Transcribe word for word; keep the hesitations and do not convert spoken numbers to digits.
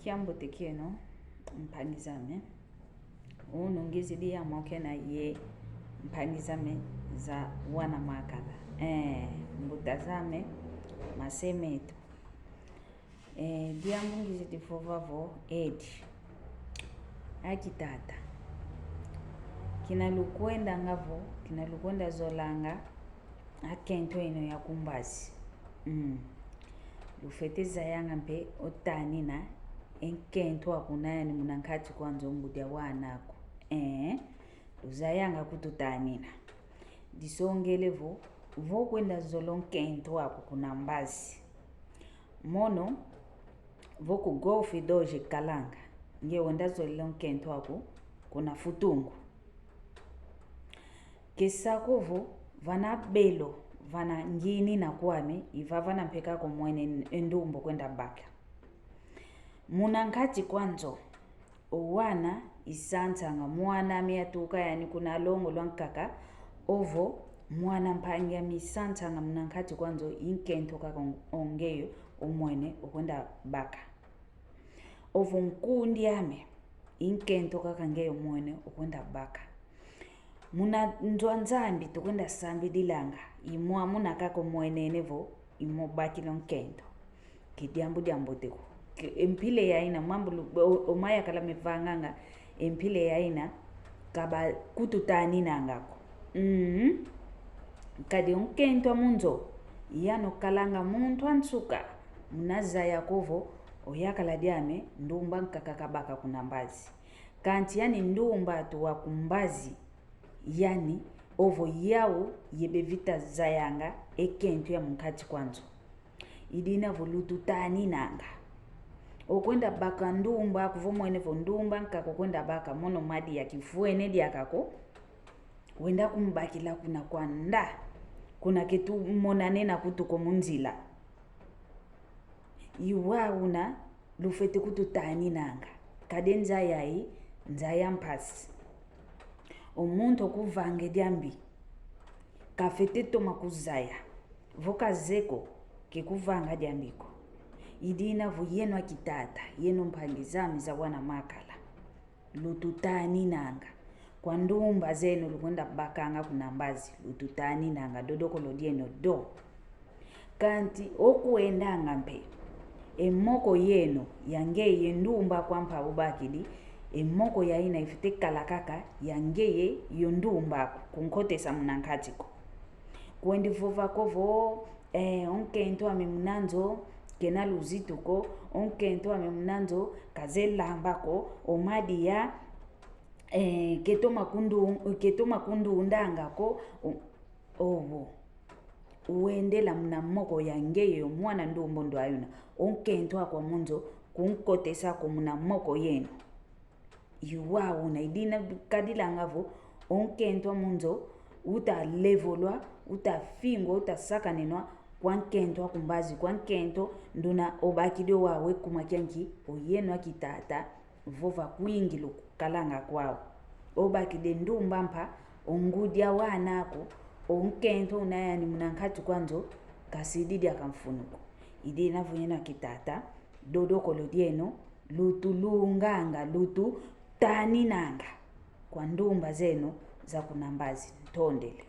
Kiambote kieno, mpangi zame. Unu ngizidi yamokena ye mpangi zame za wana makala. Eh, mbuta zame, mase meto. Eh, diambu ngizidi vova vo edi. Aki tata. Kina lukwendanga vo, kina lukwenda zolanga akento eno ya ku mbazi. Mm. Lufwete zayanga mpe o tanina e nkento aku na yani muna nkati kwa nzo ngudi a wana aku. Eh, luzayanga kutu tanina. Disongele vo, vo kwenda zola o nkento aku kuna mbazi. Mono, vo ku Golfe Doge kalanga, nge wenda zola o nkento aku kuna futungu. Kesa ko vo, vana belo, vana ngini na kwame, i vavana mpe kaka omwene e ndumba okwenda baka. Muna nkati kwa nzo, o wana i sansanga, mwan'ame yatuka yani kuna longo lwa nkaka, ovo mwana mpangi ame i sansanga muna nkati kwa nzo, i nkento kaka o ngeyo omwene okwenda baka. Ovo nkundi ame, i nkento kaka ngeyo omwene okwenda baka. Muna nzo a Nzambi tukwenda sambidilanga, i mwamuna kaka omwenene vo, i mo bakila o nkento. Ke diambu diambote ko. Ke, e mpila ya ina, mambu lu-, o, o mayakala mevanganga, e mpila ya ina, ka bakutu taninanga ko. Mm. Kadi o nkento a mu nzo, i yano kalanga muntu a nsuka, muna zaya ko vo, o yakala diame, ndumba nkaka kabaka kuna mbazi. Kanti yani ndumba atu wa ku mbazi, yani, ovo yau ye bevita zayanga e nkento ya mu nkati kwa nzo. I dina vo lutu taninanga. Okwenda baka ndumba aku vo omwene vo ndumba nkaka okwenda baka mono madi ya kifwene diaka ko. Wenda kumbakila kuna kwanda. Kuna ke tumonanena kutu ko mu nzila. I wau una lufwete kutu taninanga. Kadi e nza yayi, nza ya mpasi. O muntu okuvanga e diambi, kafwete toma kuzaya. Vo kazeye ko, ke kuvanga diambi ko. I dina vo yeno aki tata, yeno mpangi zame za wana makala. Lutu taninanga. Kwa ndumba zeno lukwenda bakanga kuna mbazi, lutu taninanga, dodokolo dieno do. Kanti okwendanga mpe, e moko yeno ya ngeye ndumba aku ampa obakidi, e moko ya ina ifwete kala kaka ya ngeye yo ndumba aku, kunkotesa muna nkati ko. Kwendi vova ko vo, eh, o nkento ame muna nzo, kena luzitu ko, o nkento ame muna nzo, kazeye lamba ko, o madi ya, eh, ketoma kundu-, ketoma kundundanga ko, o-, ovo. Wendela muna moko ya ngeye yo mwana ndumba ndwayi una, o nkento aku a mu nzo, kunkotesa ko muna moko yeno. I wau una, i dina kadilanga vo, o nkento a mu nzo, uta levolwa, uta fingwa, uta sakaninwa, kwa nkento a ku mbazi, kwa nkento nduna obakidi o wau e kuma kianki, o yeno aki tata, vova kwingi lukukalanga kwau. Obakidi e ndumba mpa, o ngudi a wana aku, o nkento una yani muna nkati kwa nzo, kasidi diaka mfunu ko. I dina vo yeno aki tata, dodokolo dieno, lutu lunganga, lutu taninanga. Kwa ndumba zeno za kuna mbazi, ntondele.